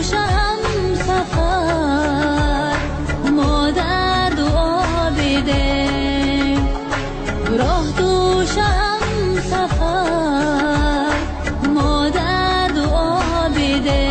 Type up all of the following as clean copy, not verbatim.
دوشم سفر مادر دعا بده راه دوشم سفر مادر دعا بده.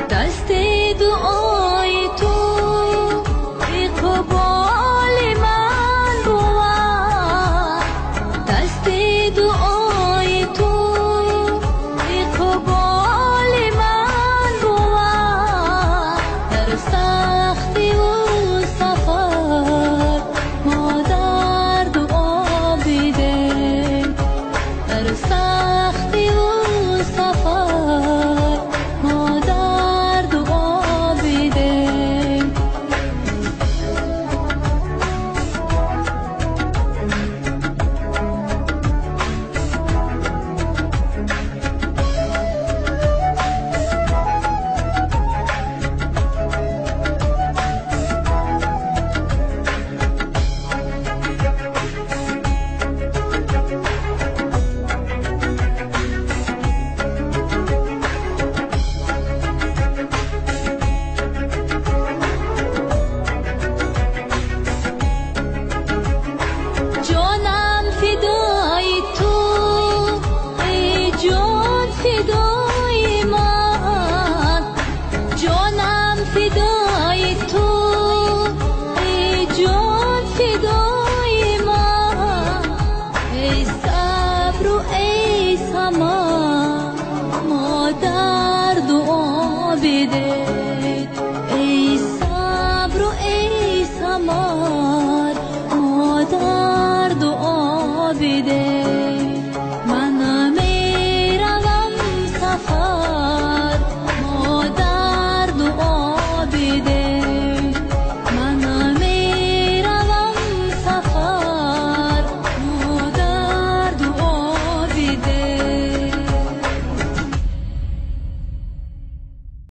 دست دعای تو اقبال من بود، دست دعای تو اقبال من بود، در سختی و سفر مادر دعا بده، در سختی و سفر مادر دعا بده. جانم فدای تو ای جان فدای من، جانم فدای تو ای جان فدای من، ای صبر و ای سما مادر دعا بده، ای صبر و ای سما مادر دعا بده.